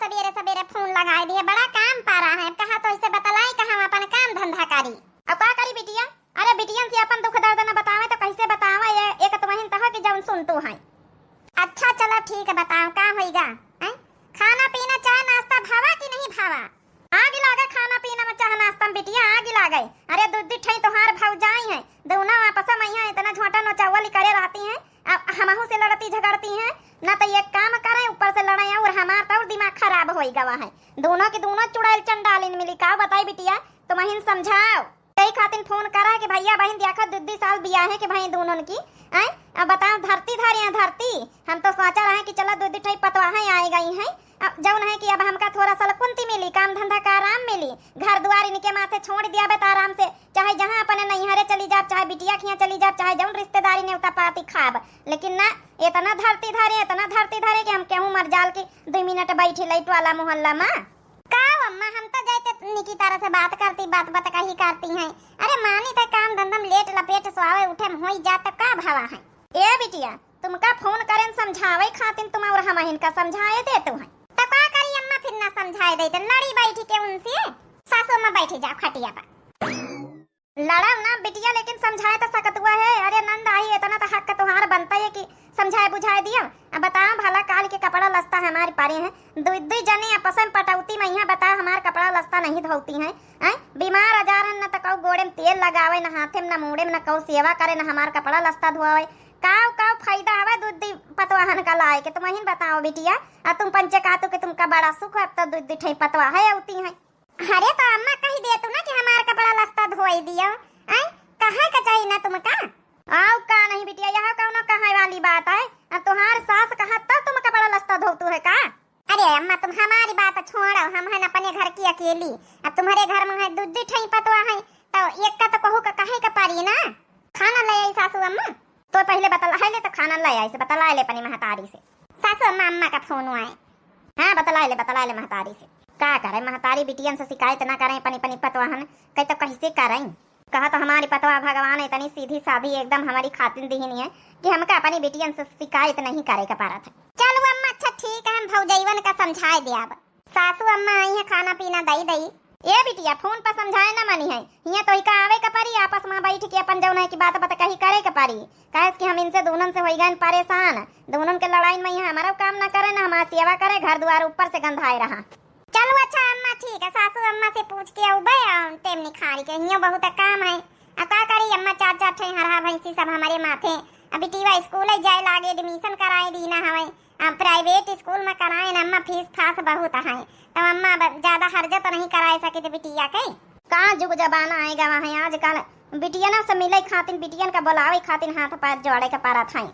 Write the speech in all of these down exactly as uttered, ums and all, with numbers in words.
सबेरे सबेरे फोन लगाए दिए, बड़ा काम पा रहा है। कहा तो इसे बतलाई, कहा हम अपन काम धंधा करी। अब का करी बिटिया? अरे बिटियन से अपन दुख दर्द न बतावे तो कैसे बतावे? ये एक तुमहिन तहो कि जौन सुनतू है। अच्छा चलो ठीक है, बताओ का होइगा? हैं? खाना पीना चाय नाश्ता भावा कि नहीं भावा? आगी लागे खाना पीना में चाह नाश्ता में बिटिया, आगी लागे। अरे दुद्दी ठई तोहार भौजाई है, दोनों आपस में यहाँ इतना झोंटा नोचावली करे रहती हैं, अब हमहू से लड़ती झगड़ती हैं। ना तो ये काम करें ऊपर से लड़ाई, और हमार तो और दिमाग खराब होई गवा है। दोनों की दोनों चुड़ैल चंडालिन मिली का बताई बिटिया, तुमहिन समझाओ। यही खातिर फोन करा कि भैया बहिन देखो दुद्दी साल बिया है कि भाई दोनों की, आए? अब बताओ धरती धारी है धरती, हम तो सोचा रहे कि चलो दुद्दी ठई पतवा है आए गई है, अब जौन है कि अब हमका थोड़ा सा कुंती मिली, काम धंधा का आराम मिली, घर दुआर इनके माथे छोड़ दिया बे तो आराम से, चाहे जहाँ अपने नैहरे चली जाब, चाहे बिटिया खिया चली जाब, चाहे जौन रिश्तेदारी नेवता पाती खाब, लेकिन ना, इतना धरती धरे, इतना धरती धरे कि हम केहू मर जाल की दुई मिनट बैठी लई टोला मोहल्ला में। का अम्मा, हम तो जाते निकी तरह से बात करती, बात बात कही करती हैं। अरे मानी तो काम धंधा में लेट लपेट सोआवे उठे में होई जात, का भावा है? ए बिटिया, तुमका फोन करेन समझावे खातिर तुम और हम इनका समझाए देतू हैं। तो का करी अम्मा, फिर ना समझाए देते, लड़ी बैठी के उनसे। सासू अम्मा बैठी जाओ खटिया पर। लड़ब ना बिटिया, लेकिन समझाए तो सकत हुआ है। अरे नंद आई, इतना तो हक तुहार बनता है कि समझाए बुझाए दियो। अब बताओ भला, काल के कपड़ा लस्ता हमारे पारे हैं, दुई दुई जने आपस में पटौती में यहाँ बताओ, हमार कपड़ा लस्ता नहीं धोती हैं, हैं? बीमार आजार हैं, न तो कहू गोड़े में तेल लगावे, न हाथे में, न मूड़े में, न कहू सेवा करे, न हमार कपड़ा लस्ता धोआवे। काव काव फायदा हवे दुद्दी पतवाहन का लाए के, तुमहिन बताओ बिटिया। आ तुम पंचे कहतू कि तुमका बड़ा सुख है, अब तो दुद्दी ठई पतवा है अउती हैं। अरे तो अम्मा कही देतू ना कि हमार कपड़ा लस्ता धोई दियो, आय? कहे का चाहिए ना तुमका? आउ का नहीं बिटिया, यह कौनो कहे वाली बात है? अब तुहार सास कहा तब तुम कपड़ा लस्ता धोतू है का? अरे अम्मा तुम हमारी बात छोड़ो, हम हैं अपने घर की अकेली, अब तुम्हारे घर में है दुद्दी ठई पतवा है, तो एक का तो कहू का कहे का पारी ना। खाना ले आई सासू अम्मा। तो पहले बतला है ले तो खाना ले आई से, बतला ले अपनी महतारी से। सासू अम्मा, अम्मा का फोन आए। हाँ, बतला ले, बतला ले महतारी से। का करे महतारी, बिटियन से शिकायत ना करें, पनी पनी पतवाहन, कह तो कैसे करें? कहा तो हमारी पतवा भगवान इतनी सीधी साधी एकदम हमारी खातिन दिहिन है कि हमका अपनी बिटियन से शिकायत नहीं करे के पड़त है। चलो अम्मा, अच्छा ठीक है, हम भौजैवन का समझाए देब। सासू अम्मा आई है, खाना पीना दई दई। ए बिटिया, फोन पर समझाए ना मनी है, हियाँ तो का आवे के परी, आपस में बैठ के अपन जौन है कि बात बात कही करे के परी, काहे कि हम इनसे दोनों से होई गए परेशान। दोनों के लड़ाई में यहाँ हमारा काम ना करे ना हमारा सेवा करे, घर द्वार ऊपर से गंधाए रहा। चलो अच्छा अम्मा, ठीक है, सासू अम्मा से पूछ के अउबे, आ, टेम निखारी के, हियों बहुत काम है। आ का करी अम्मा, चार चार ठे हरहा भैंसी सब हमारे माथे। अभी टीवा स्कूल जाए लागे, admission कराए दीना हवे। आ private स्कूल में कराए ना अम्मा, फीस फास बहुत है। तो अम्मा अब ज्यादा हर्जा तो नहीं कराए सके थे बिटिया के। का जुग जमाना आए गवा है आजकल, बिटियन से मिले खातिर, बिटियन का बुलावे खातिर हाथ पैर जोड़े के पड़त है।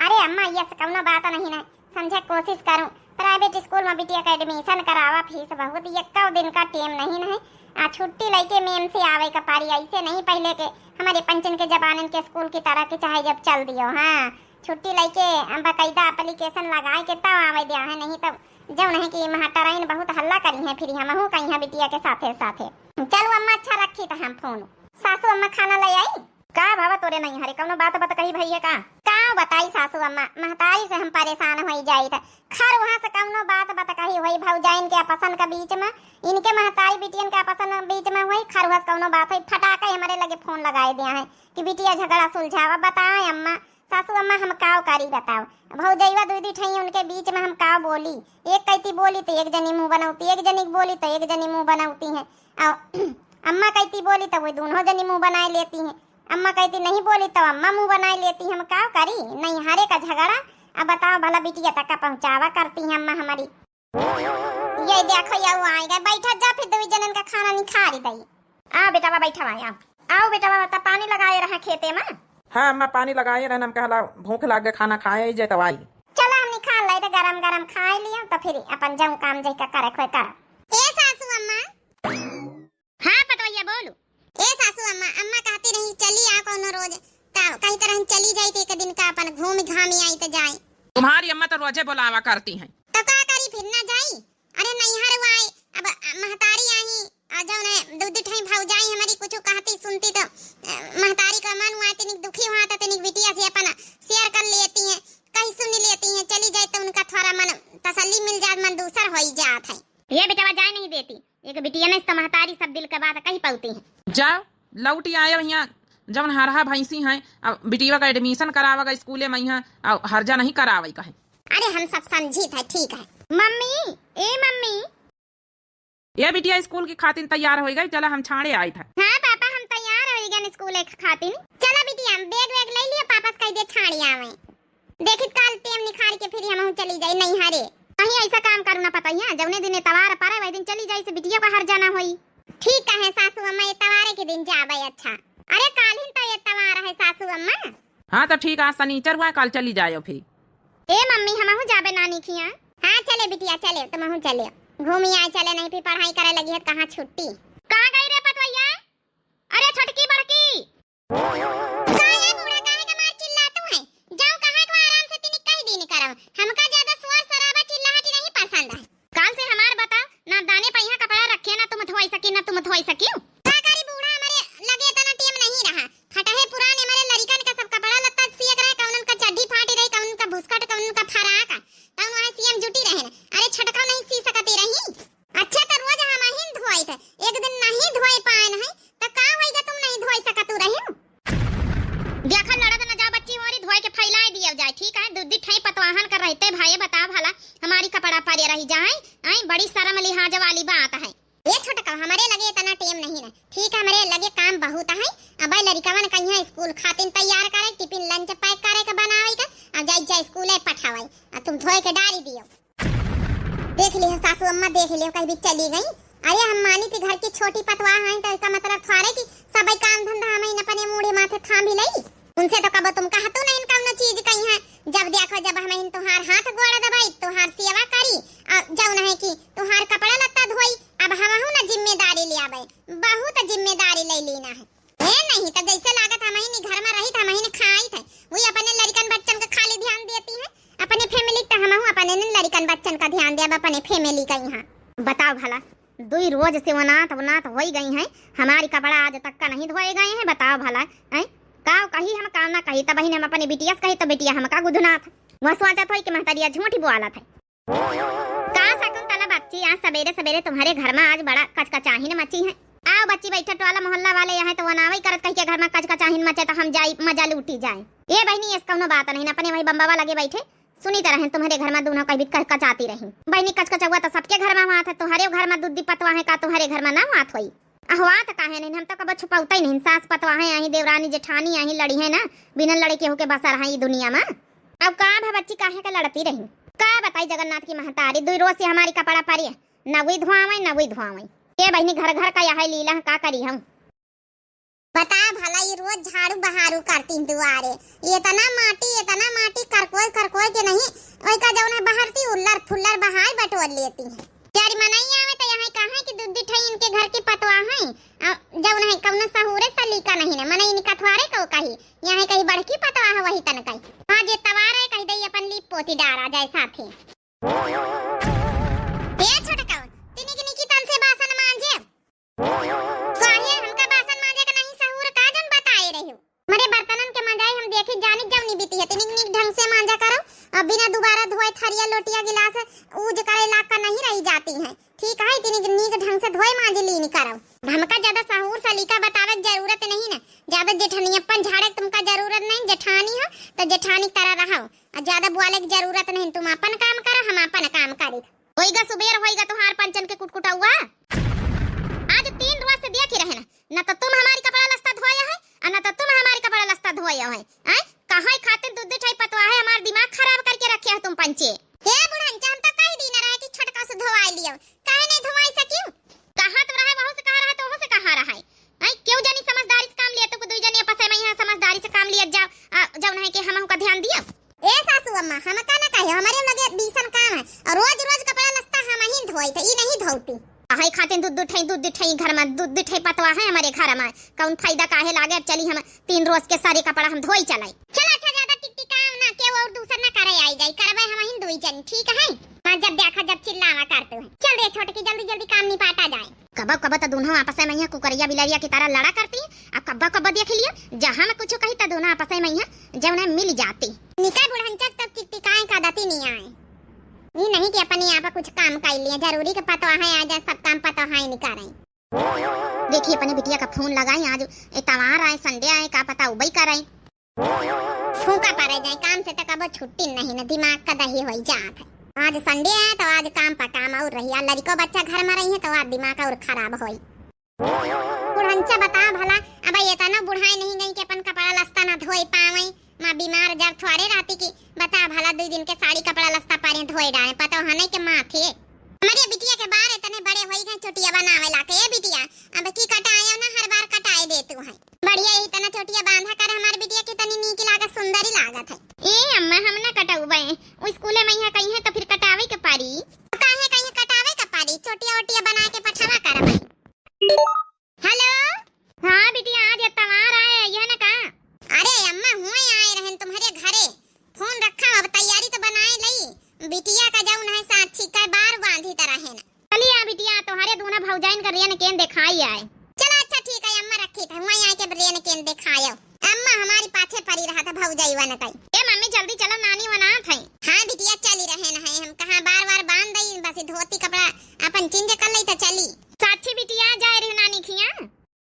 अरे अम्मा, ये से कौनो बात नहीं ना, समझे कोशिश करूँ। Private स्कूल में बिटिया का admission करावा, फीस बहुत, एक्को दिन का टेम नहीं नहीं। आ छुट्टी लेके मेम से आवे का पारी, ऐसे नहीं पहले के हमारे पंचन के जमानन के स्कूल की तरह के चाहे जब चल दियो, हाँ, छुट्टी लेके बकायदा application लगाए के तब आवे दिया है, नहीं तब जौन है कि महटराइन बहुत हल्ला करी है, फिर हमहू कही है बिटिया के साथे साथे। चलो अम्मा, अच्छा रखी तो हम फोन। सासू अम्मा खाना ले आई? का भावा तोरे नहीं हरे, कौनो बात बत कही भैया का? का बताई सासू अम्मा, महतारी से हम परेशान होई जाई त। खर वहाँ से कौनो बात बत कही होई भौजाइन के आपसन के बीच में, इनके महतारी बिटियन के आपसन बीच में होई, खर वहाँ से कौनो बात होई, फटाके हमरे लगे फोन लगाए दिया है कि बिटिया झगड़ा सुलझावा। बताए अम्मा, सासू अम्मा हम काव करी बताओ, भौजैवा दीदी ठई उनके बीच में हम काव बोली, एक कैती बोली तो एक जनी मुँह बनौती, एक जनी बोली तो एक जनी मुँह बनौती है। और अम्मा कैती बोली तो वो दोनों जनी मुँह बनाए लेती हैं। अम्मा कहती नहीं बोली तो अम्मा मुँह बनाए लेती, हम का करी? नैहरे का झगड़ा। अब बताओ भला बिटिया तक का पहुँचावा करती हैं अम्मा हमारी। ये देखो ये वो आए गए, बैठा जा फिर दुई जनन का खाना निखारी दई। आ बेटावा बैठा भाई, आओ। आओ बेटावा, त पानी लगाए रहा खेते में। हाँ अम्मा, पानी लगाए रहन, हम कहला भूख लाग गए, खाना खाए जे तब आई। चला हम निखार लाई तो गरम गरम खाए लियो तो फिर अपन जाऊँ काम जैका करे खोए कर। ए सासू अम्मा। हाँ पटवैया बोलू। ए सासू अम्मा, अम्मा कहती रही चली आ कौनो रोज, त कही तरह चली जाई तो एक दिन का अपन घूम घामी आई तो जाए। तुम्हारी अम्मा तो रोजे बुलावा करती हैं। तो का करी फिर ना जाई? अरे नैहर वाई, अब महतारी आई, आ जौन है दूध ठई भौजाई हमारी कुछ कहती सुनती तो, अ, महतारी का मन हुआ तनिक दुखी हुआ तो तनिक बिटिया से अपन share कर लेती हैं, कही सुन लेती हैं, चली जाए तो उनका थोड़ा मन तसल्ली मिल जात, मन दूसर होई जात है। ये बेटवा जाए नहीं देती, एक बिटिया नहीं तो महतारी सब दिल के बात कही पउती है। जाओ, लौटी आयो हियाँ, जौन हरहा भैंसी हैं, अब बिटिया का admission करावेगा स्कूले में हियाँ, अब हर्जा नहीं करावे कहे। अरे हम सब समझी थे, ठीक है। मम्मी, ए मम्मी। ए बिटिया, स्कूल की खातिन तैयार होइ गई, चला हम छाड़े आइत है। हाँ पापा, हम तैयार होइ गए स्कूल के खातिन। चला बिटिया, बैग वैग ले लियो, पापा से कहि दे छाड़े आवे। देखित काल टेम निखार के फिर हमहू चली जाई नैहरे। कहीं ऐसा काम करू ना पता है, जौने दिन एतवार पड़े वही दिन चली जाई, से बिटिया का हर्जा ना होई। ठीक है सासू अम्मा, एतवारे के दिन जाबे। अच्छा, अरे काल्हिन तो एतवार है सासू अम्मा। हाँ तो ठीक, आज सनीचर हुआ, काल चली जायो फिर। ए मम्मी, हमहू जाबे नानी खिया। हाँ चले बिटिया, चले, तुमहू चले, घूमी आए चले, नहीं फिर पढ़ाई करे लगी है, कहाँ छुट्टी। कहाँ गई रे पतवैया? अरे छोटकी बड़की। का ए बूढ़ा, काहे का मार चिल्लातू है? जाओ कहाँ को आराम से तिनी कह दीन करब। हमका ज्यादा शोर शराबा चिल्लाहट नहीं पसंद है। काल से हमार बता, ना दाने पहिया कपड़ा रखे, ना तुम धोई सकी, ना तुम धोई सकियो। का करी बूढ़ा, हमरे लगे इतना टेम नहीं रहा। फटहे पुराने हमरे लड़िकन का सब कपड़ा लत्ता सियक रहे, कौनन का चड्ढी फाटी रही, कौनन का भुसकट, कौनन का फराक, तौन वहाँ सियम जुटी रहे। अरे छटकौ नहीं सी सकती रही। अच्छा, तो रोज हमहिन धोइत है, एक दिन नहीं धोए पाएन है, तो का होइगा, तुम नहीं धोए सकतू रहिन? देखा, लड़त न जाओ बच्ची होरी, धोए के फैलाए दिया जाए, ठीक है? दुद्दी ठई पतवाहन कर रहते भाई, बताओ भला, हमारी कपड़ा परे रही जाए, आई बड़ी शर्म लिहाज वाली बात है। ए छोटका, हमरे लगे इतना टेम नहीं ना, ठीक है? हमरे लगे काम बहुत है। अब लड़िकवन कहिया स्कूल खातिन तैयार करे, टिफिन लंच पैक करे के बनावे के, अब जाई जाए स्कूले पठावे, आ तुम धोए के डारी दियो। देख लियो सासू अम्मा, देख लियो, कहीं भी चली गई। अरे हम मानी थी घर की छोटी पतवाह हैं, तो इसका मतलब थोड़े कि सबई काम धंधा हम इन अपने मूढ़े माथे थाम भी लई। उनसे तो कबो तुम कहतू नहीं कौनो चीज कहीं है। जब देखो जब हम इन तुहार हाथ गोड़ दबाई, तुहार सेवा करी, और जौन है कि तुहार कपड़ा लत्ता धोई, अब हमहू ना जिम्मेदारी ले आवे, बहुत जिम्मेदारी ले लेना है। ए नहीं तो जैसे लागत हमहिन घर में रहित, हमहिन खाइत है, वही अपने लड़िकन बच्चन का खाली ध्यान देती है। अपने family का, हमहू अपने न लड़िकन बच्चन का ध्यान देब, अपने family का यहाँ। बताओ भला, दुई रोज से ओनात ओनात होई गई हैं, हमारी कपड़ा आज तक का नहीं धोए गए हैं। बताओ भला, हैं? का कही हम, का ना कही, तब हम अपने बिटिया से कही तो बिटिया हमका गुदनात। वह सोचत होई कि महतरिया झूठी बोलत है। का शकुंतला बच्ची, आज सबेरे सबेरे तुम्हरे घर मा आज बड़ा कचकचाहिन मची है। आओ बच्ची, बैठे, टोला मोहल्ला वाले यहाँ तो वनावई करत कहि के घर मा कचकचाहिन मचे तो हम जाई, मजा लूटी जाए। ए बहिनी, ऐस कौनो बात नहीं, अपने वही बम्बावा लगे बैठे सुनी त रहन, तुम्हरे घर मा दूनो कहीं भी कचकचाती रही। बहिनी, कचकचौआ तो सबके घर मा हुआत है, तुम्हरे घर मा दुद्दी पतवाह है, का तुम्हरे घर मा ना हुआत होई? अहवात काहे नहीं, हम तो कबो छुपौते ही नहीं। सास पतवाह है, यही देवरानी जेठानी यही लड़ी है ना, बिना लड़े केहू के बसा रहा ई दुनिया मा। अब का भा बच्ची, काहे का लड़ती रही? का बताई जगन्नाथ की महतारी, दुई रोज से हमारी कपड़ा परी है, न वही धोआवे, न वही धोआवे। ए बहिनी, घर घर का यह लीला है, का करी हम? बता भला, ई रोज झाड़ू बहारू करती दुआरे, इतना माटी, इतना माटी करकोई करकोई के नहीं, ओई का जौन है बहरती उल्लर फुल्लर बहार बटोर लेती है। प्यारी मनई आवे तो यहाँ कहाँ कि दुद्दी ठई इनके घर की पतवा है, आ, जौन है कौनो सहूरे सलीका नहीं ने, मनई इनका थ्वारे को कही, यहाँ कहीं बड़की पतवा है वही तन कही। हाँ, जे तवार है कही दई अपन लीप पोती डारा जाए साथी। ए छोटका, तिनिक निकी तन से बासन मांजे। काहे हमका बासन मांजे के नहीं सहूर का जन बताए रही हो? मरे बर्तनन के मांजाई हम देखी जानी जौनी बीती है, तिनिक नीक ढंग से मांजा करो। अब बिना दोबारा धोए थरिया लोटिया गिलास ऊज करे लाग का नहीं रही जाती है। ठीक है, तिनिक नीक ढंग से धोए मांज लीन करो। हमका ज्यादा सहूर सलीका बतावे के जरूरत नहीं ना, ज्यादा जेठनियप्पन झाड़े के तुमका जरूरत नहीं। जेठानी हो तो जेठानी तरह रहो, आ ज्यादा बोले के जरूरत नहीं। तुम अपन काम करो, हम अपन काम करी। होइगा सुबेर होइगा तुहार पंचन के कुटकुटौआ। आज तीन रोज से देखी रहे ना, न तो तुम हमारी कपड़ा लस्ता धोए है, और न तो तुम हमारी कपड़ा लस्ता धोए है। हैं? कहाँ खातिर दूध उठाई पतवा है, हमार दिमाग खराब करके रखे हो तुम पंचे। ए बुढ़न, हम तो कही दीन रहे कि छोटका से धोवाई लियो, काहे नहीं धोवाई सकियो? कहाँ तो रहे, वहू से कहाँ रहे, तो वहू से कहाँ रहे। हैं? क्यों जानी समझदारी से काम लिया, तो दुई जनी आपस में यहाँ समझदारी से काम लिया जाओ, आ, जाओ नहीं कि हम का ध्यान दियो। ए सासू अम्मा, हमका ना कहे, हमरे लगे बीसन काम है, और रोज रोज कपड़ा लस्ता हम ही धोई थे, ई नहीं धोती। अहै खातिन दूध दुठई, दूध दुठई घर में, दूध दुठई पतवा है हमारे घर में, कौन फायदा काहे लागे? अब चली हम तीन रोज के सारे कपड़ा हम धोई चलाई। चल अच्छा, ज्यादा टिकटिकाओ ना, केहू और दूसर ना करे आई जाई, करबे हम ही दुई जन, ठीक है? हाँ, जब देखा जब चिल्लावा करते हैं। चल रे छोटकी, जल्दी जल्दी काम निपाटा जाए। कबो कबो तो दोनों आपस में यहाँ कुकरिया बिलरिया की तरह लड़ा करती, अब कब्बा कब्बा देख लियो, जहाँ मैं कुछ कही तो दोनों आपस में यहाँ जौन है मिल जाती। निका बुढ़नचक तब टिकटिकाए का दती नहीं आए। ई नहीं कि अपने आप कुछ काम कर लिए, जरूरी के पतोह है, आज सब काम पतोह है नहीं करे। देखी अपने बिटिया का फोन लगाई, आज इतवार आए, Sunday आए, का पता उबई करे। फूंका पड़े जाए, काम से तो कबो छुट्टी नहीं न, दिमाग का दही होई जात है। आज Sunday है तो आज काम पर काम और रही, आ लड़को बच्चा घर में रही है तो आज दिमाग और खराब होई। बुढ़ंचा बता भला, अब ये तना बुढ़ाई नहीं गई कि अपन कपड़ा लस्ता ना धोए पावे। माँ बीमार जब थोड़े रहती कि बता भला, दो दिन के साड़ी कपड़ा लस्ता पारे धोए डाले, पता हो नहीं के माँ थे। हमारे बिटिया के बार इतने बड़े होई गए चोटिया बनावे लाके। ए बिटिया, अब की कटाए ना, हर बार कटाए दे तू है। बढ़िया यही तना चोटिया बांधा कर हमारे बिटिया, कितनी नीक लागत, सुंदर ही लागत है। ए अम्मा, हम ना कटउबे, उ स्कूले में यहाँ कहीं है तो फिर कटावे के पारी। काहे कहीं कटावे के पारी, चोटिया ओटिया बना के पठावा कर भाई। हेलो। हाँ बिटिया, आज एतवार आए, यह ना का? अरे अम्मा, हुए आए रहन तुम्हारे घरे, फोन रखा, अब तैयारी तो बनाए लई, बिटिया का जौन है साक्षी का बार बांधी तरह है ना। चली आ बिटिया, तोहरे दूना भौजाइन का रेन केन देखाई आए। चला अच्छा ठीक है अम्मा, रखी था, हुआ आए के रेन केन देखायो। अम्मा हमारी पाछे पड़ी रहा था भौजाई वन कई। ए मम्मी जल्दी चलो, नानी वनात है। हाँ बिटिया चली रहे न है, हम कहाँ बार बार बांध दई, बस धोती कपड़ा अपन change कर लई तो चली। साक्षी बिटिया जाए रही नानी खिया।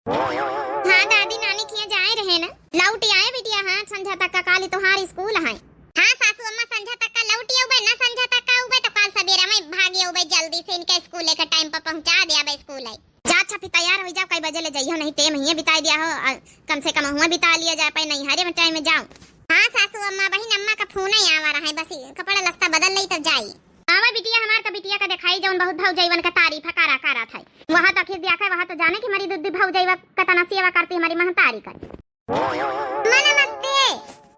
हाँ दादी, नानी खिया जाए रहे ना, लौट आए बिटिया। हाँ संझा तक का काली तोहार स्कूल है। हाँ सासू अम्मा, संझा तक का लौट आउबे ना, संझा तक का आउबे तो काल सवेरा में भाग आउबे जल्दी से, इनके स्कूल के time पर पहुँचा दे अब स्कूल है। जा अच्छा फिर तैयार हो जाओ, कई बजे ले जाइयो, नहीं टेम हिये बिताई दिया हो, आ, कम से कम हुआ बिता लिया जाए, पाई नहीं हरे में time में जाओ। हाँ सासू अम्मा, बहिन अम्मा का फोन ही आवा रहा है, बस कपड़ा लस्ता बदल लई तब जाई। आवा बिटिया हमार का, बिटिया का देखाई जौन बहुत भौजैवन का तारीफ करा करा था। वहाँ तो आखिर दिया है, वहाँ तो जाने कि हमारी दुद्दी भौजैवा कतना सेवा करती हमारी महतारी का। अम्मा नमस्ते।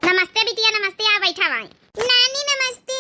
नमस्ते बिटिया नमस्ते, आ बैठा वाई। नानी नमस्ते।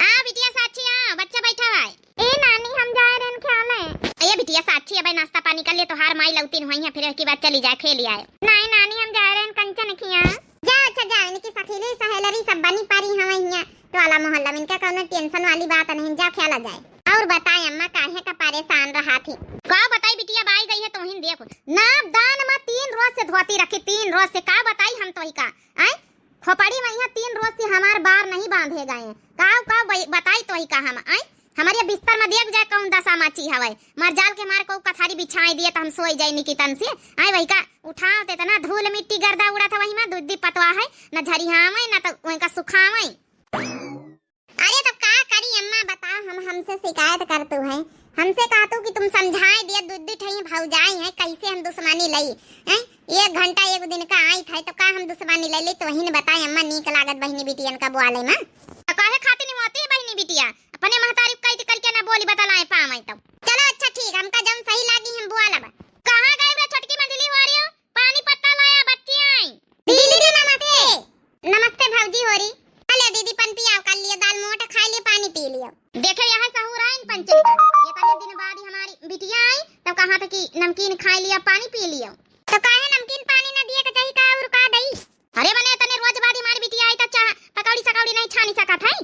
आ बिटिया साक्षी आ, बच्चा बैठा वाई। ए नानी हम जाए रहन खेले। ए बिटिया साक्षी अबे नाश्ता पानी कर ले, तोहार माई लौटिन हुई है, फिर की बात चली जाए खेली आए। नहीं नानी हम जाए रहन कंचन खिया। जा अच्छा जा, इनकी सखीली सहेलरी सब बनी परी हवे हिया टोला मोहल्ला में, इनका कौनो tension वाली बात नहीं, जा खेला जाए। और बताए अम्मा काहे का परेशान रहा थी? का बताई बिटिया, बाई गई है तोहिन देखो, नाप दान में तीन रोज से धोती रखी, तीन रोज से, का बताई हम तोही का, आय? खोपड़ी में यहाँ तीन रोज से हमार बार नहीं बांधे गए हैं, का का ब-, बताई तोही का हम, आय? हमारे बिस्तर में देख जाए कौन दशा माची हवे, मर जाल के मार को कथारी बिछाए दिए तो हम सोई जाए निकितन से, आय? वही का उठाओ तो इतना धूल मिट्टी गर्दा उड़ा था, वही में दुद्दी पतवा है, न झरिहावे न तो वही का सुखावे। अरे तो का करी अम्मा बताओ, हम हमसे शिकायत करतू है, हमसे कहतू कि तुम समझाए दिया, दुद्दी ठही भौजाई है, कैसे हम दुश्मनी लई हैं? एक घंटा एक दिन का आई था तो का हम दुश्मनी ले ली? तोहिन बताए अम्मा, नीक लागत बहिनी बिटियन का बुआले में। तो काहे खातिर नहीं होती है बहिनी बिटिया, अपने महतारी कई करके ना बोली बतलाए पावे तो। चलो अच्छा ठीक, हमका जौन सही लागी हम बुआ लेबा। कहाँ गई रे छोटकी मंझली हो रही हो? पानी पत्ता लाया बच्ची आई। दीदी नमस्ते। नमस्ते भौजी होरी। ले दीदी, पानी पियाओ, कर लियो दाल मोट, खा लियो, पानी पी लियो। देखे यहाँ सहूर आइन पंचन का। ये तने दिन बाद ही हमारी बिटिया आई, तब कहा था कि नमकीन खा लियो, पानी पी लियो। तो काहे नमकीन पानी ना दिए के चाही का और का दई? अरे बने तने रोज बाद ही हमारी बिटिया आई तो चाह पकौड़ी सकौड़ी नहीं छानी सकत है।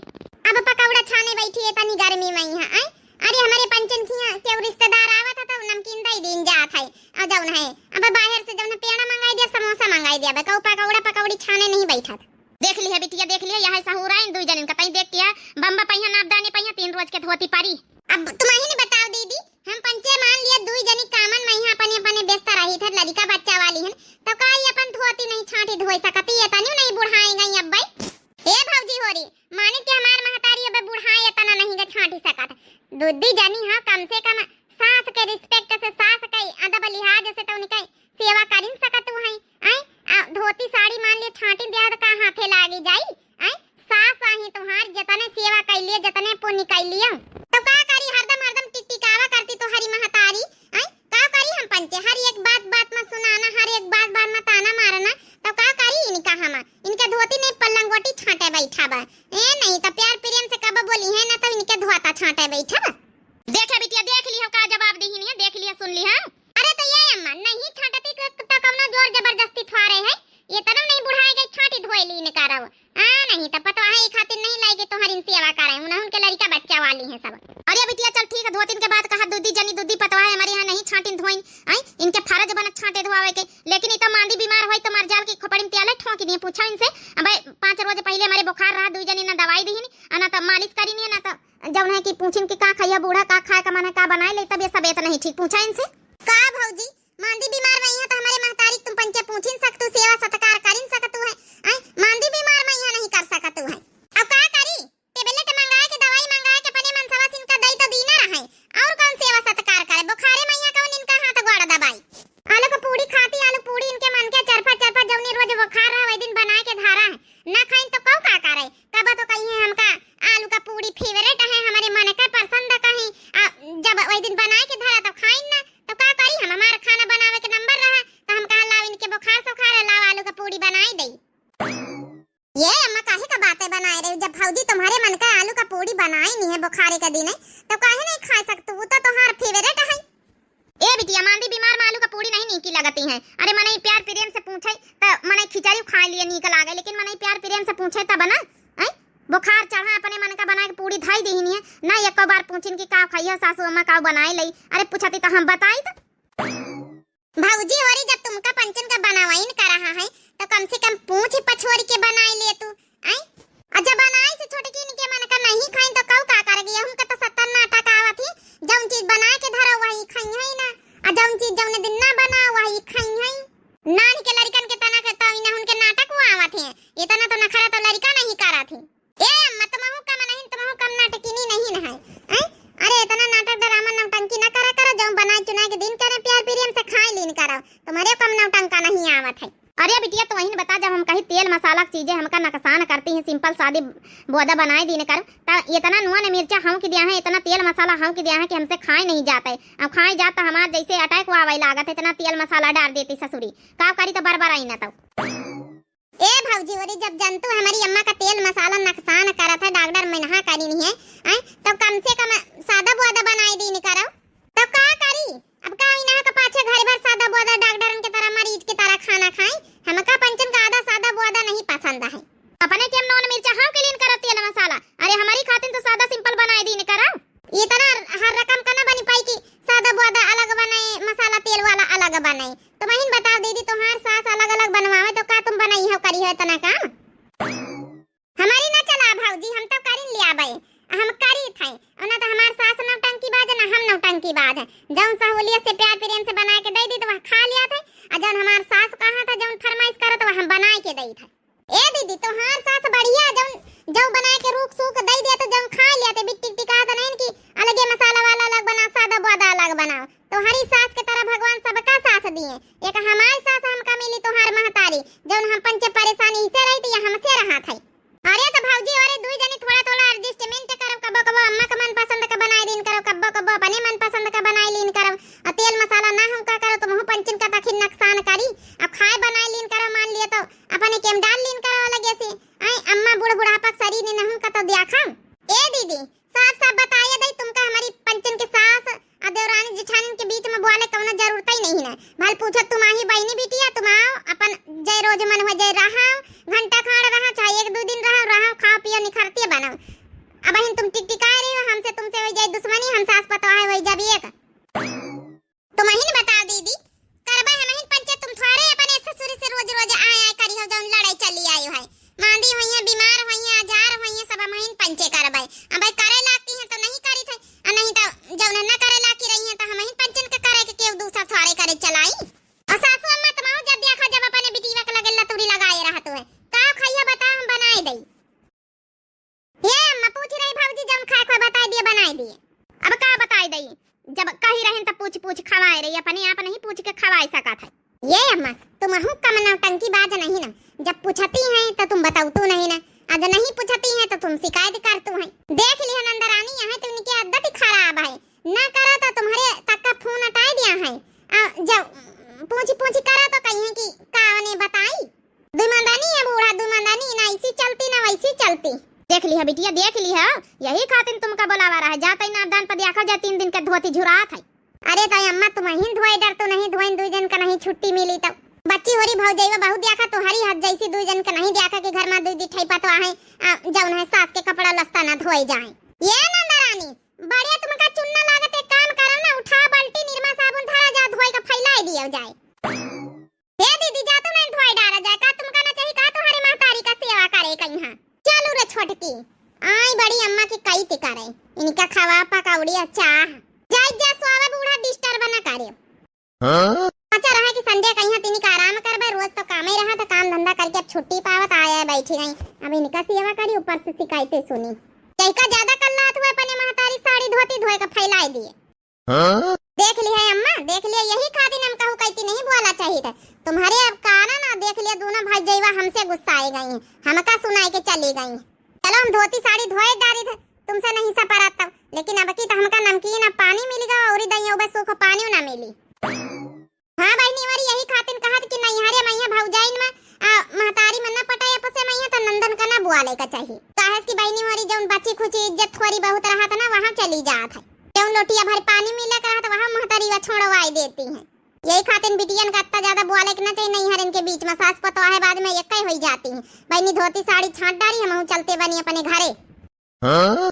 अब पकौड़ा छाने बैठी है तनी गर्मी में यहाँ, आय? अरे हमारे पंचन खिया केहू रिश्तेदार आवत है तो नमकीन दई दीन जात है। आ जौन है, अब बाहर से जौन पेड़ा मंगाई दिया, समोसा मंगाई दिया, बे कहू पकौड़ा पकौड़ी छाने नहीं बैठत। देख लिया बिटिया, देख लिया, यह सहूर आइन दुई जनिन का तई देख किया, बम्बा पहिया नाप दाने पहिया तीन रोज के धोती पारी। अब तुम ही नहीं बताओ दीदी, हम पंचे मान लिया दुई जनी कामन में यहाँ अपने अपने व्यस्त रही थे, लड़का बच्चा वाली हन, तो का ये अपन धोती नहीं छांटी धोई सकती है? तनियो नहीं बुढ़ाए गई अब भाई। हे भौजी होरी, माने कि हमार महतारी अब बुढ़ाए इतना नहीं गे छांटी सकत। दुद्दी जनी हाँ, कम से कम सास के respect से, सास के अदब लिहाज से तो उनके सेवा करिन सकत हूँ हैं। आय, आ, धोती साड़ी मान लिए छांटी दिया तो का हाथे लागी जाई? आय, सास आही तुम्हार जतने सेवा कर लिए, जतने पुण्य कर लिए। तो का करी, हरदम हरदम टिकटिकावा करती तो हरी महतारी। आय, का करी हम पंचे, हर एक बात बात में सुनाना, हर एक बात बात में ताना मारना, तो का करी इनका हम? इनके धोती नहीं पल्लंगोटी छांटे बैठा बा। ए नहीं तो प्यार प्रेम से कब बोली है ना तो इनके धोता छांटे बैठा बा। देखे बिटिया, देख लियो का जवाब दीहिन है, देख लिया, सुन लिया। अरे तो ये अम्मा, नहीं छांटती तो, तो कौनो जोर जबरदस्ती थोड़े है, ये तनो नहीं बुढ़ाए गई छांटी धोए ली इनका रहो। आ नहीं तो पतवा है, ई खातिर नहीं लाएगी तोहर इन सेवा करे, उन्हें उनके लड़का बच्चा वाली हैं सब। अरे बिटिया चल ठीक है, धोतिन के बात कहा, दुद्दी जनी दुद्दी पतवा है हमारे यहाँ नहीं छांटिन धोइन, आई इनके फर्ज बनत छांटे धोआवे के, लेकिन ई तो मांदी बीमार होई तो मर जाल की खोपड़ी में तेल ठोंकी दिए, पूछो इनसे। अब पाँच रोज पहले हमारे बुखार रहा, दुई जनी ना दवाई दीहिन, आ ना तो मालिश करीन है, ना तो जौन कि पूछिन कि का खइया बूढ़ा, का खाए का मन है, का बनाए ले, तबियत सबेत नहीं ठीक, पूछा इनसे। का भौजी, मांदी बीमार में यहाँ तो हमरे महतारी तुम पंचे पूछिन सकतू, सेवा सत्कार करिन सकतू है। आय, मांदी बीमार में यहाँ नहीं कर सकतू है। अब का करी? टेबलेट मंगाए के, दवाई मंगाए के, अपने मनसवा से इनका दई तो दीना रहे। और कौन सेवा सत्कार करे? बुखारे में यहाँ कौन इनका हाथ गोड़ दबाई? आलू का पूड़ी खाती, आलू पूड़ी इनके मन के चरफा चरफा जौनी रोज बुखार रहा, वही दिन बनाए के धारा है। ना खाइन तो कौ का करे? कब तो कही है हमका आलू का पूड़ी फेवरेट है, हमारे मन का पसंद कहीं। आ, जब वही दिन बनाए के धारा तो खाइन ना, तो का करी हम? हमार खाना बनावे के नंबर रहा, तो हम कहा लाओ इनके बुखार सुखार है, लाओ आलू का पूड़ी बनाई दई। ये अम्मा काहे का बातें बनाए रहे? जब भौजी तुम्हारे मन का आलू का पूड़ी बनाई नहीं है बुखारे के दिन है, तो काहे नहीं खा सकतू? वो तो तुम्हार फेवरेट है। ए बिटिया, मांदी बीमार में आलू का पूड़ी नहीं नीकी लगती है। अरे मनई प्यार प्रेम से पूछे त मनई खिचड़ी खाए लिए नीक लागे, लेकिन मनई प्यार प्रेम से पूछे तब ना, हैं? बुखार चढ़ा अपने मन का बनाए के पूड़ी धाई दीनी है ना, एको बार पूछिन कि का खाइयो सासू अम्मा का बनाए लई। अरे पूछती तो हम बताई तो। भौजी होरी जब तुमका पंचन का बनावाइन कर रहा है तो कम से कम पूछ पछोर के बनाए ले तू। आई? आ जब बनाए से छोटकी इनके मन का नहीं खाइन तो कऊ का कर गया? उनका तो सत्तर नाटक आवत ही, जौन चीज बनाए के धरा वही खाई है ना, आ जौन चीज जौन दिन ना बना वही खाई है। नान के लड़कन के तना के तो इन्हें उनके नाटक वो आवत है, इतना तो नखरा तो लड़का नहीं करत है। ए अम्मा, तुमहू कम नहीं, तुमहू कम नाटकिनी नहीं न है। हैं? अरे इतना नाटक ड्रामा नौटंकी न करा करो, जौन बनाए चुनाए के दिन करे प्यार प्रेम से खाए लीन करो, तुम्हारे कम नौटंका नहीं आवत है। अरे बिटिया, तो वही बता, जब हम कही तेल मसाला की चीजें हमका नुकसान करती हैं, सिंपल सादी बोदा बनाए दीन करो, त इतना नून मिर्चा हौंक दिया है, इतना तेल मसाला हौंक दिया है कि हमसे खाए नहीं जाता है। अब खाए जात तो हमार जैसे अटैक आवे लागत है, इतना तेल मसाला डार देती ससुरी, का करी तो बरबर आई ना तो। ए भौजी, ओरी जब जंतु हमारी अम्मा का तेल मसाला नुकसान करत है, डॉक्टर मना करी नहीं है, हैं? तो कम से कम सादा बोदा बनाए दीन करो। तो का करी? अब का इन्हा के पाछे घर भर सादा बोदा डॉक्टरन के तरह मरीज के तरह खाना खाई? हमका पंचन का आधा सादा बोदा नहीं पसंद है। अपने के हम नून मिर्चा हौंक लीन करो तेल मसाला, अरे हमारी खातिन तो सादा सिंपल बनाए दीन करो। इतना हर रकम का ना बनी पाई कि सादा बोदा अलग बनाए, मसाला तेल वाला अलग बनाए। तो बहिन बताओ दीदी, तुम्हार सास अलग अलग बनवावे तो का तुम बनाई हो, करी हो इतना काम? हमारी ना चला भौजी, हम तो करिन लिया बे, हम करी थे। और ना तो हमार सास नौटंकी बाज, ना हम नौटंकी बाज है। जौन सहूलियत से प्यार प्रेम से बनाए के दे दी तो वह खा लिया थे, और जौन हमार सास कहा था, जौन फरमाइश करो तो वह हम बनाए के दे थे। ए दीदी, तोहार सास बढ़िया, जौन, जौन बनाए के रूख सूख दई दिया तो जौन खा लिया थे, बिट्टी टिका तो नहीं कि अलगे मसाला वाला अलग बना, सादा बोदा अलग बनाओ। तोहरी सास के तरह भगवान सबका सास दिए। एक हमार सास हमका मिली तोहार महतारी, जौन हम पंचे परेशानी इसे रही थी या हमसे रहा था। अरे तो भौजी, अरे दुई जनी थोड़ा थोड़ा adjustment करो, कबो कबो अम्मा का मन पसंद का बनाए दीन करो, कबो कबो अपने मन पसंद का बनाए लीन करो। और तेल मसाला ना हमका करो, तुमहू पंचन का तखिन नुकसान करी। अब खाए बनाए लीन करो, मान लिया तो अपने केम डाल लीन करो अलगे से। आई अम्मा बूढ़ बुढ़ापा के शरीर ने नहुन का तो दिया खाम। ए दीदी, साफ साफ बताया दई, तुमका हमारी पंचन के सास आ देवरानी जेठानिन के बीच में बोले कौनो जरूरत ही नहीं है। भल पूछो तुम आही बहिनी बिटिया, तुम आओ अपन जय रोज मन हो जय रहा, घंटा खाड़ रहा, चाहे एक दो दिन रहा, रहा खाओ पियो निखरती बनो। अब हिन तुम टिकटिकाए रही हो, हमसे तुमसे हो जाए दुश्मनी, हम सास पतोह है वही जब एक। तुम अहिन बताओ दीदी, करबा हम अहिन पंचे तुम थोड़े अपने ससुर से रोज रोज आए आए करी हो, जौन लड़ाई चली आई है। मांदी होई है, बीमार होई है, आजार होई है, सब हम अहिन पंचे करबे। अब करे लाग की है तो नहीं करी थे, आ नहीं तो जौन न करे लाग की रही है तो हम अहिन पंचन के करे के केहू दूसर थोड़े करे चलाई। और सासू अम्मा तुम जब देखा जब अपने बिटिया के लगे लतुरी लगाए रहत है, का खाइए बताओ हम बनाए दई। ये अम्मा पूछ रही भौजी, जौन खाए को बताई दिए, बनाई दिए। अब का बताई दई, जब कही रहन त पूछ पूछ खवाए रही, अपने आप नहीं पूछ के खवाए सकत है। ये अम्मा, तुमहू कम नौटंकी बाज नहीं ना, जब पूछती हैं तो तुम बताओ तू नहीं ना, आज नहीं पूछती हैं तो तुम शिकायत करतू हैं। देख लिया नंदरानी, यहाँ तो इनकी आदत ही खराब है, ना करो तो तुम्हारे तक का फोन हटाए दिया है। आ, जब पूछ पूछ करो तो कहिए कि का उन्हें बताई। दुई मंदानी है बूढ़ा, दुई मंदानी, ना ऐसी चलती ना वैसी चलती। देख लिहा बिटिया, देख लिहा, यही खातिर तुमका बोलावा रहा, जात ही नापदान पर देखा जाए, तीन दिन के धोती झुरात है। अरे तो अम्मा, तुम ही धोए डर तो नहीं धोए, दुई जन का नहीं छुट्टी मिली तो। बच्ची होरी भौजैया बहुत देखा, तुम्हारी हद जैसी दुई जन का नहीं देखा कि घर में दुई दी ठैपा तो आहे, आ, जौन है सास के कपड़ा लस्ता ना धोए जाए। ये नंदरानी, बढ़िया तुमका चुन्ना लागत, एक काम करो ना, उठा बाल्टी निरमा साबुन धरा जा, धोए का फैलाई दिया जाए। हे दीदी, जा तो नहीं धोई डारा जाए, का तुमका ना चाहिए का तुम्हारी महतारी का सेवा करे कहीं? हाँ, चलो रे छोटकी, आई बड़ी अम्मा की कई टिका रहे, इनका जा सोवा बूढ़ा, disturb न करे। हाँ? अच्छा रहा कि Sunday कहीं तिनी का आराम करबे, रोज तो कामे रहा, तो काम धंधा करके अब छुट्टी पावत आया है, बैठी गई। अब इनका सेवा करी, ऊपर से शिकायतें सुनी। कहीं का ज्यादा कल्लात हुए, अपने महतारी साड़ी धोती धोए का फैलाई दिए। हाँ? देख ली है अम्मा, देख लिया, यही खातिर हम कहू कहती नहीं बोला चाहिए था। तुम्हारे अब कारण ना देख लिया, दोनों भाई जैवा हमसे गुस्सा आई गई हैं, हमका सुनाई के चली गई हैं। चलो हम धोती साड़ी धोए डारी थे, तुमसे नहीं सपरा तब, लेकिन अब की तो हमका नमकीन अब पानी मिल गवा और दइया उबे सूखो पानी ना मिली। हाँ बहिनी, वरी यही खातिर कहत कि नैहरे मइया भौजाइन में आ, महतारी में न पटाए पसे मइया तो नंदन का ना बुआ लेका चाहिए। काहे कि बहिनी वरी जौन बची खुची इज्जत थोड़ी बहुत रहत ना, वहाँ चली जात है। जौन लोटिया भर पानी मिले का रहत, वहाँ महतारी वा छोड़वाई देती हैं। यही खातिर बिटियन का अत्ता ज्यादा बुआ लेके ना चाहिए नैहर इनके बीच में, सास पतोह है बाद में एक ही होई जाती हैं। बहिनी धोती साड़ी छांट डारी, हम चलते बनी अपने घरे। हाँ?